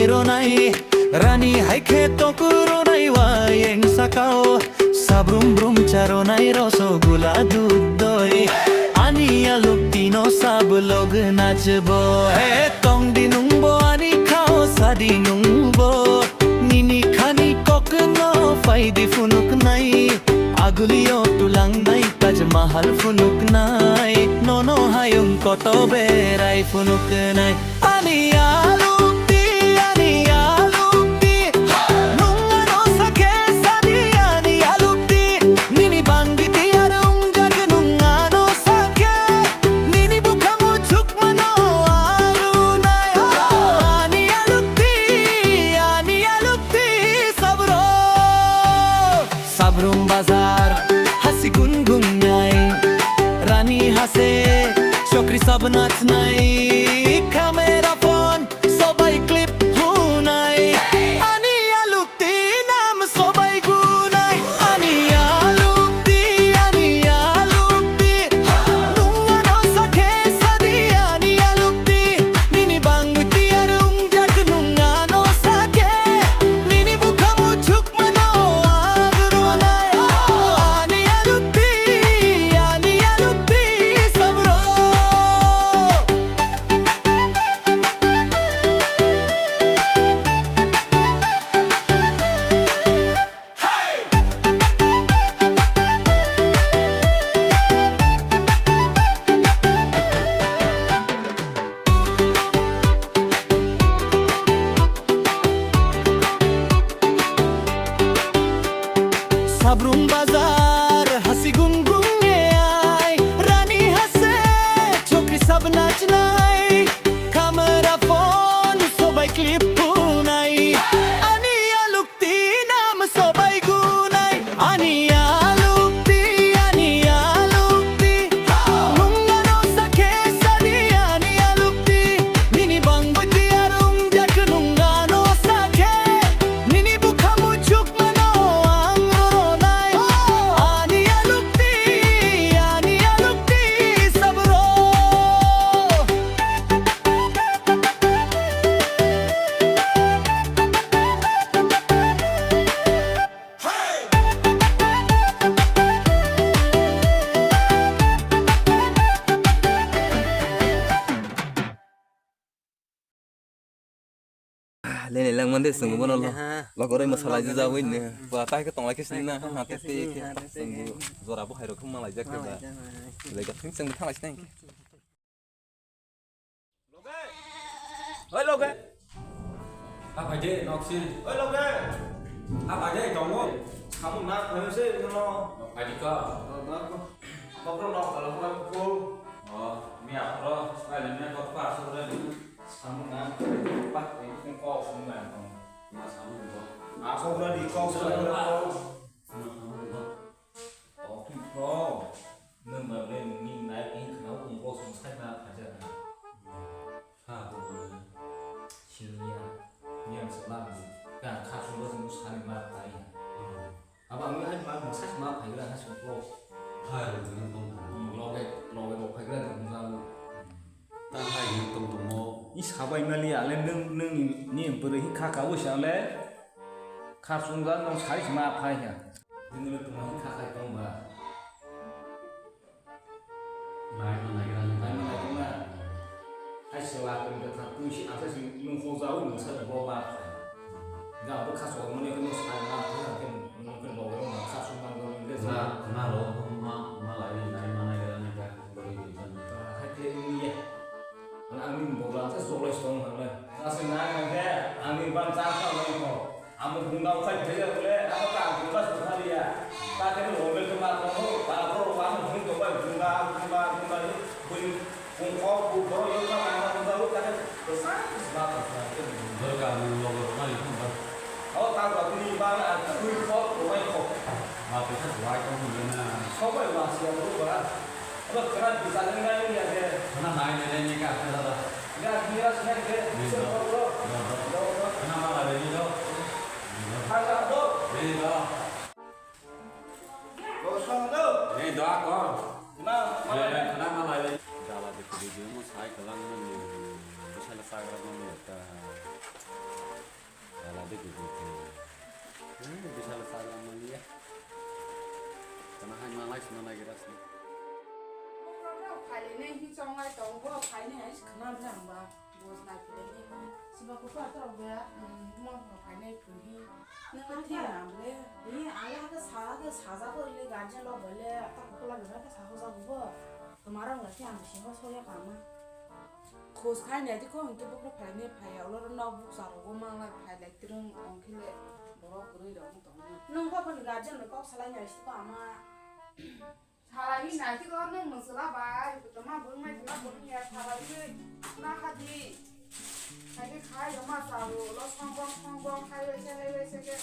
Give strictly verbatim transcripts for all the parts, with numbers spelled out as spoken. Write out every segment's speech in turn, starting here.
Ronai, rani hai khe toku ronai wayeng sakao, sabrum brum cha ronai rosogula dudh doi. Ani aluk tino sab log nachbo, he tong di nungbo ani khao sadi nungbo. Nini khani kokno phai di phunuk nai, agulio tulang nai Taj Mahal phunuk nai, nono hayung koto berai phunuk nai. Ani aluk di, ani aluk di, nung ano sakhe sadi ani aluk di, nini bangwi tiyar wngjak nung ano sakhe, nini bwkha muchuk mano arunai. Ani aluk di, ani aluk di, sabro. Sabrum bazar, hasi gun gun nai. Rani hase, chokri sab nachnai. Camera phone, sobai clip hunai. Ani aluk di nam sobai gunai. Ani aluk di, ani aluk di. Nung ano sakhe sadi ani aluk di. Nini bangwi tiyar wngjak nung ano sakhe. Nini bwkha muchuk mano agronai. Ani aluk di, ani aluk di sabro. Sabrum bazar hasi gun gun ai, rani hase chokri sab nachnai, camera phone sobai clip hunai, ani aluk Tinam sobai gunai, ani aluk di, ani aluk di. Nung ano sakhe sadi, ani aluk di. Nini bangwi tiyar wngjak nung ano sakhe. Nini bwkha muchuk mano ang ronai. Ani aluk di, ani aluk di, sabro. Lele lang mande sung bono lo. Logoroi masala ji jawi ne. Ba tai ke tonglai ke sini na ha te te ke. Sung jora bo hai rok malai jak ke ba. Lele ka thing sung thalai sini. Oi loge. Ha phaide noksi. Oi loge. Ha phaide tongo. Samung na phaide se no. Phaidi ka. Kokro nok kala ko ko. Oh, mi apro. Ai le me ko pa so re. Samung na pa ko ko sung na ko. Ma samung ko. A so re di ko so re ko. Tongtwi bro, nwng ba ble nini nai wngkha na wng bosong sai ma phaijak na. Kha bo siniya, niyam se ma bu, ka kha sung bosong sani ma phai. Aba ang hai ma bu sai ma phai gra ha sung bro. Hai ro nwng tong tong. Loge, loge bo phai gra nwng ma bu. Ta hai nwng tong tong mo. I sabai mali ale nwng, nwng ni, ni bwrwi hi kha ka bo sa le. Kha sung ga nwng sai ma phai ha. Nini le tuma hi kha khai tong ba. Nai ma nai gra nai. Nai ma nai gra. Hai se la tong de thang tui si ang sa si nung ho za u nung sa bo ba. Ga bo kha so mo ne ko nung sa ma ko na ke nung ke bo ro ma kha so ma go de. Na na ro ma ma lai nai ma nai gra nai ka bari di jan. Hai ke ni ya. Ang ni bo la sa so lai so ma le. Sa se na ke ang ni ban sa ka le ko. Amo gungda ukhai thaiya bole, amo ta gungda sukha liya. Ta khe mobile khe ma tongo, ta boro amo hung tongbai gungda, gungda, gungda ni bui kung kok bu boro yok ma kang ma gungda u ta khe bwsa bwsa ma tongo. Dorkar ni logo rok nai thung ba. O ta ba ni ba na tui kok rwai kok. Ma pesa duai tong hung na. Sobai wa siya boro ba. Abo khana bisa nang nai ni ya de. Khana nai nai ni ka khana da. Ya dia sini ke. Ni do. Do do. Khana ma la ni do. Ni do. Khana do. Ni do. Ni do ko. Na. Khana ma la ni. Jala de kiri di mo sai kalang ni. Bisa la sai kalang ni ta. Bisalo chajak manliya. Tana hai manlai sina naigira sini. Phailene hi chonglai tongo, phaini hai khna bwlangba. Bos nai phileni. Siba kupa to be, mo phainai philhi. Nang thia le. Ni ala ke sa ke saja ko le guardian lo bole, ta ko la bole ke sa ko ja bo. Tumara ngla ki ang singo soya kama. Khos khai ne di ko hingke bokro phai ne phai ya, olor nok buk sa rogo mang lai phai lai tirong ong khe le borok kwrwi rok wng tongo. Nwng bo boni guardian no kok salai nai si ko ama. Salai ni nai si ko nwng mwswla bai, toma bwrwng mai toma bwrwng ya salai ni na kha di. Khai khe khai roma sa ro, lo song bong song bong khai lai se khai lai se ke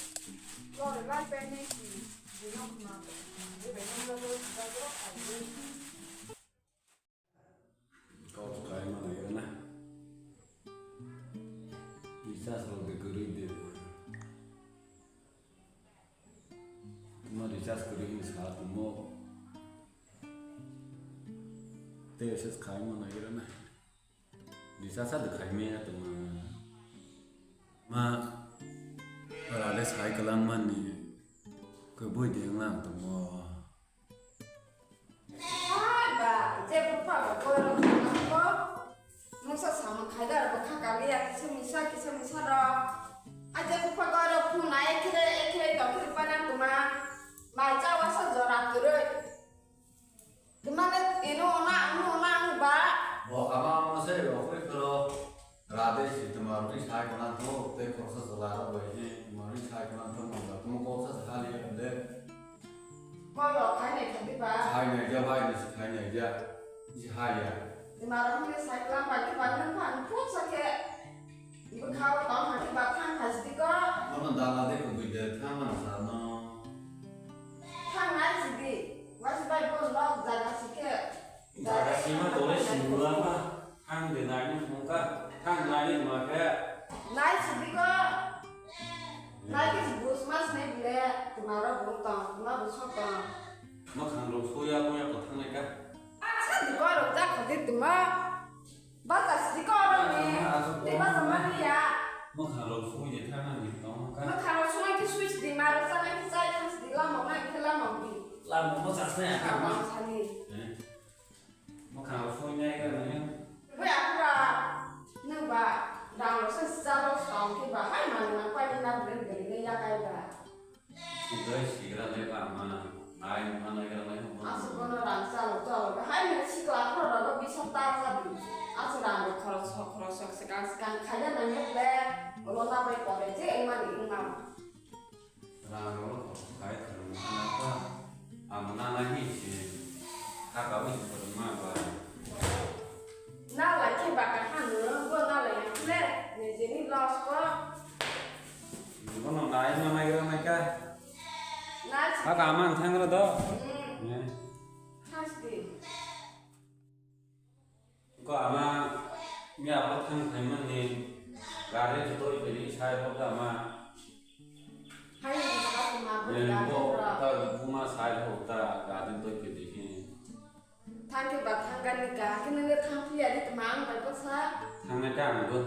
lo re lai pai ne si. Bwrwng khna. Bwrwng khna lo si da bwrwng khai ni. Kok kaima naigra na. Recharge rok de kwrwi de. Tuma recharge kwrwi hwnwi sa tongmo. Tei recharge kaima naigra na. Recharge sa de kaima ya tongma. Ma rade sai kwlangmani kwbui de wnglang tongmo. Hai ba, je bupha ba boy rok thangna ko. Mungsa samung khaida rok kha kali ya kisa misa, kisa misa rok. A je bupha boy rok phung na ekhre, ekhre to khre pa nang tuma. Mai cha wasa jora kwrwi. Tuma le ino ona, ano ona ang ba. Bo kama mo se rok khre kro. Rade si tuma rwi sai kona to, te khorsa jora rok bai hi, tuma rwi sai kona to, mangda tuma koksa se hali ya de. Kolo khainai khabi ba. Khainai ja bai ni si khainai ja. Isi haya. Di maro hwnwi cycle ang bai khe ba nang phan phuk sa khe. Bwkha o tong ha khe ba thang hai sidi ko. Bono dala de ko bui de thang man sa no. Thang nai sidi. Wasi bai bo lok jaga si khe. Jaga sima tole singula ma. Thang de nai ni mungka. Thang nai ni ma khe. Nai sidi ko. Nai khe bus mas nai bile. Tumaro bung tong, tuma bus tong. Mwkhang rok soya moya ko thang nai ka. Asa di ko rok ja kho di tuma. Bata sidi ko rok ni. Tei bata mani ya. Mwkhang rok soi de thang nai ni tong ka. Mwkhang rok soi khe sui sidi ma rok sa nai khe chai thang sidi lama nai khe lama di. Lama mo sa sa ya ka ma. Lama sani. Eh. Mwkhang rok soi nai ka nai. Bui apura, nwng ba, rang rok se sijak rok song khe ba, hai manwi ma kwlai na bwrwi bwrwi le yakai ba. Sudai sigra le ba ma, nai ma nai gra nai ma. Aswk bono rang chalo chalo ba, hai nwng sikla khoro rogo bisa ta jadi. Aswk rang rok khorok sok khorok sok swkang swkang khaina nangya ble, ulo na bai kore je wngmani wngma. Rang rok khai thwrwng hana kha. Ang nana hi se kha ka wi thwrwng ma ba. Na lai khe ba ka hanu bo na lai ang khle ne jeni loss ko. Bono nai ma nai gra nai ka. Na si. Kha ka man thang ro do. Hmm. Ne. Thang si. Ko ama, mi abo thang phaimani gari toi phaidi sai hok ama. Hai ni sa ma bo. Bo ta buma sai hok ta gari toi phaidi hi. Thang khe ba thang gani ka, khe nang thang phiya di tma ang bai bwsa. Thang na ka ang bo.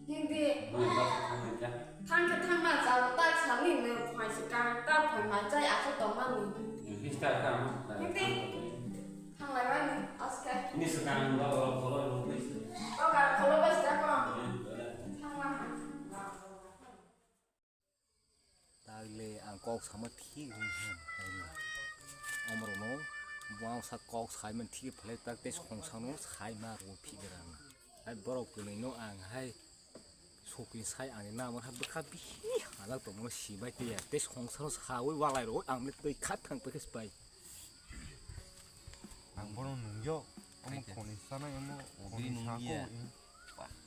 Hindi. Bo ba thang na ka. Thang khe thang ma chalo ta sani ne phai se ka ta phai ma chai a khe tong ma ni. Hindi ta ka ang. Hindi. Thang lai ba ni aske. Ni se ka ang ba ba ba ba ni. O ka kholo ba se ka ko. Thang ma. Tagle ang kok sama thik wng kha. Omorokno bwsa kok saimani thik phalai tak tei songsa no saima rw phik rang. Hai borok kwnwi no ang hai sokni sai ani namo ha bwkha bihi halak tongmano sibai tei ya tei songsa no sawi walai rw ang le twi kha thang paikhe pai. Ang bono nungyo, omo khoni sana omo khoni sako.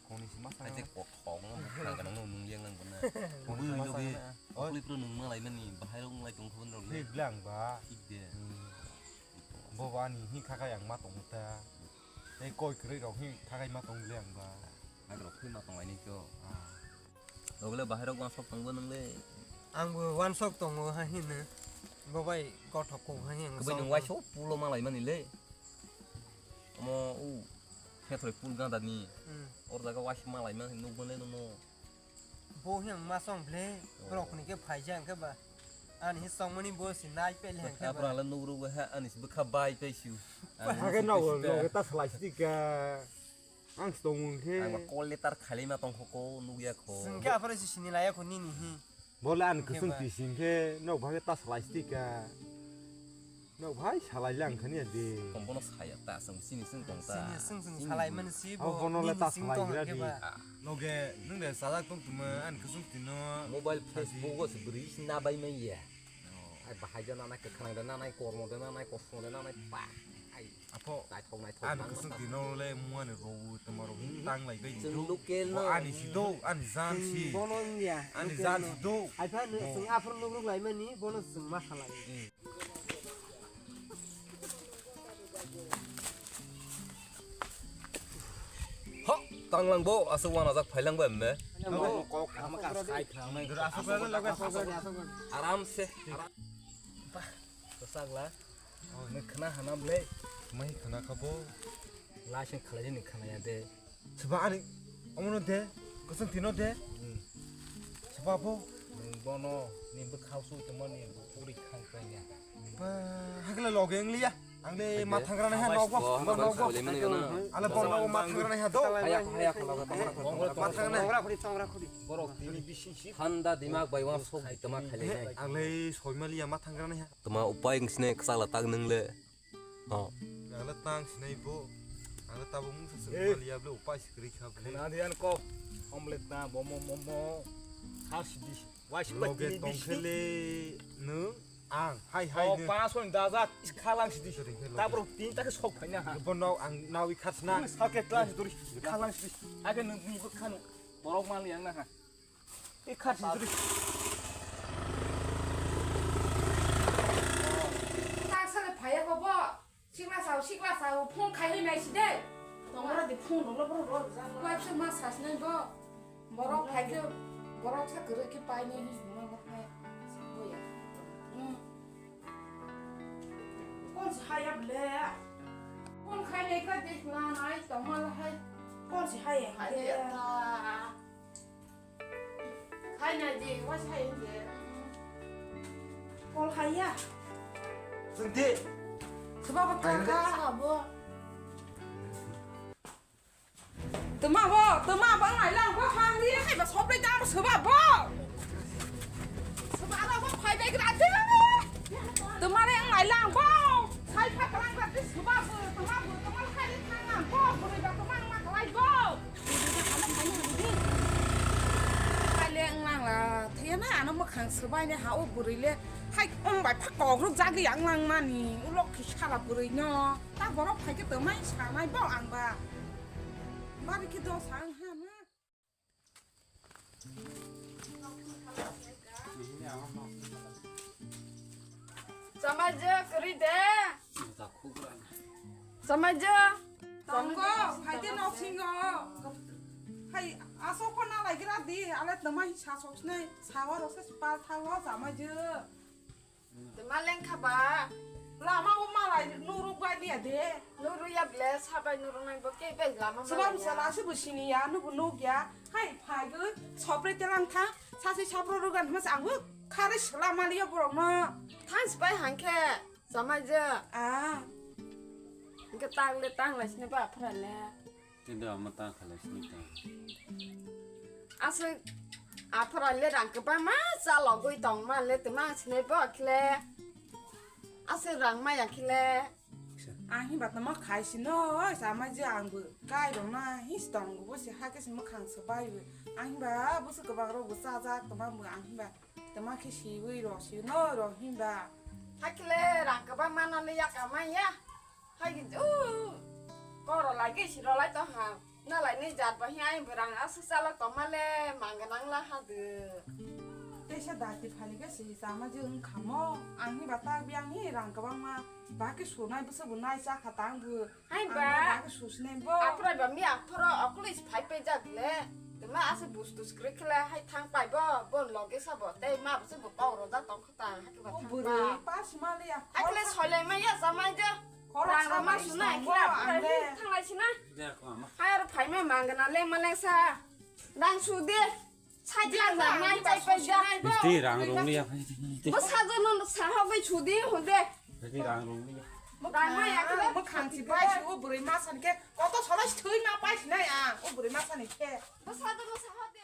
Khoni sima sana. Kaisa kothok no bwkhang ganang no nung yang nang bana. Khoni sima sana. Oi. Kuli pro nung malai mani bahai rok nglai tong khobon rok le. Thik blang ba. Thik de. Bo ba ni hi khakai ang ma tong ta. Tei koi kwrwi rok hi khakai ma tong le ang ba. Nang rok hi ma tong lai ni kyo. Rok le bahai rok wansok tong bo nung le. Ang bo wansok tongo ha hi ne. Bo bai kothok kok ha hi ang. Kbai nung waisok pulo malai mani le. Omo u Khetroi pul ganda ni. Hmm. Or jaga wais malai ma nuk bole no mo. Bo hiang ma song ble, oh, borok ni ke phai jang ke ba. Ani hi songmani bo si nai pe leheng khe Bwkha ba. Bwrang le nugruk bai ha, ani si bwkha bai pe siu. Ani Hake si no, pe si pe. No ta salai sidi ka. Ang stong khe. Ang ba call letter khali ma tong kho ko nugya kho. Sing khe afro si sini laya kho nini hi. Bole an Hake kusung ba. Ti sing khe no bhage ta salai sidi ka. No bhai salai lang khani de. Kom bono saya ta sung sini sung tong ta. Sini sung sung Sini. Salai man si Abo bo bono le nini ta sing salai tong gira hake di. Ba. Loge nung de sajak tong tuma an kusung tino. Mobile Facebook o se bwrwi si na bai mai ya. Ai bahai de nanai kwkhwrang de nanai kormo de nanai kosmo de nanai pa. Ai Apo naithok naithok ang nang kusung tino le muani rogu tuma rogu tang lai bai. Chwng local no. Ani si do ani jan si. Bono wngya. Ani jan si do. Ai pha no chwng afro nugruk lai mani bono chwng ma salai. Ho, tanglang bo, aswk wanajak phailang ba emme. Kok, kama ka sai khanai. Aswk khanai, aswk khanai. Aram se. Aram. Bah, kwchak la. Nung khna hanam le. Mai khna kha bo. Lai se khalai ni khna ya de. Seba ani omono de, kusung tino de. Hmm. Seba bo. Nung bono ni bwkhao su tongma ni bukuri khang kanya. Ba, hakla loge ang liya. Ang le ma thangra nai ha nogo. Bo nogo. Ale bo nogo ma thangra nai ha do. Haya, haya, haya, haya. Ma thangra nai. Tongra khuri, tongra khuri. Borok tini bisi si. Thanda dimag bai wan sok tama khalai nai. Ang le soima liya ma thangra nai ha. Tama upai wng sini kwchak la tak nung le. Oh. Ang le tang sinai bo. Ang le tabuk mungsa se maliya ble upai se kwrwi kha ble. Khna diyan kok. Omelette na momo momo. Khasi dis. Wai si bai tini dis. Loge tongkhele nung ang hai hai nung. Kok panas hon dajak is khalang si dis. Sorry, khe loge. Tabrok tin tak sok phaina ha. Bo nau ang nau i khas na. Nung sake tla si duri khalang si dis. Age nung ni bo khanu. Borok maliya na ha. Ikha sijri. Tangsale phaya ko bo. Sikla sao, sikla sao, phone khai nai si de. Tongra di phone rolo bro rolo jang. Wai se ma sas nai bo. Borok phai ke, borok sa kwrwi ke pai nai hi sungma ma phai. Boya. Hmm. Kon si haya ble. Phone khai nai ka de la nai tongma la hai. Kon si haya. Hai de ta. Khai nai di, wa sai de. Kol haiya. Senti. Sebab apa kaka? Sabo. Tuma bo, tuma bo ngai lang bo hang di. Hai ba sopre jam sebab bo. Sebab apa bo phai dai gra de. Tuma le ngai lang bo. Sai pha klang gra de sebab bo. Tuma bo, tuma khai de thang lang bo. Bo ba tuma ma khlai bo. Kaile wng nang la thaya na ano mwkhang swbaini ha o bwrwi le hai wng bai pha kok rwk jagwi ang nang mani ulo khe sara bwrwi no ta borok phai khe twmai sanai bo ang ba bari khe dosa wng ha na. Chamaijwk kwrwi de. Chamaijwk. Tongo, phaide nok singo. Hai, asok ko na lai gra di, ale tama hi sa sok sinai, sawa rok se pal thago, chamaijwk. Tama lengkha ba. Lama o malai nuruk bai liya de. Nuruk ya ble, sabai nuruk nai bo ke bai lama. Sebab malai ya. Sala se bo sini ya, nubu nuk ya. Hai, phai go, sopre telang tha, sasi sopro rugan mas ang bo khare sela maliya borok no. Thans bai hangke, chamaijwk. Ah. Hingke tang le tang lai sini ba phra le. Tei da ama ta khalai sini ta. Aswk aphara le rang kwbangma chalogwi tongma le twma ang sinai bo khle. Aswk rang maya khle. Ang hinba tamo khai sino, oi, sama je ang bo kai rong na, his tong bo se ha ke se mwkhang se bai bo. Ang hinba bo se kwbang rok bo chajak tongma bo ang hinba. Tama khe siwi rw, siwi no rw hinba. Hakhe le rang kwbang mano le ya kamai ya. Hai khe, uh, koro lai khe si rw lai tong ha. Na lai ni jat ba hi ai bo rang aswk chalok tongma le mang gwnang la ha de. Teisa dati phali khe si chama je wng khamo. Ang hinba tak bi ang hi rang kwbang ma. Ba khe sunai bwswk bo nai cha kha tang bo. Hai ba. Ang ba khe susinai bo. Aphra ba mi aphra okuli si phai pe jak le. Tama ase bus tus kre khle hai thang pai bo. Bon loge sabo. Tei ma bwswk bo kok rw jak tong kha tang. Hakhe ba thang ba. O bwrwi pas ma le ya. Hakhe le soilai ma ya chamai de. Khorok rang rama samai sunai song khe bo aphra ang le. Hi thang lai sina. Hai aro phai ma mang gana le ma le sa. Rang su de. Sajla nang nai chai pai ja. Misti rang rong liya phai di. Bo sajo no saha bai chudi hunde. Misti rang rong liya. Rang ma ya khe. Bo khanchi bai si o bwrwi masa ni khe. Koto sala thwi ma pai sinai ang o bwrwi masa ni khe. Bo sajo no saha de.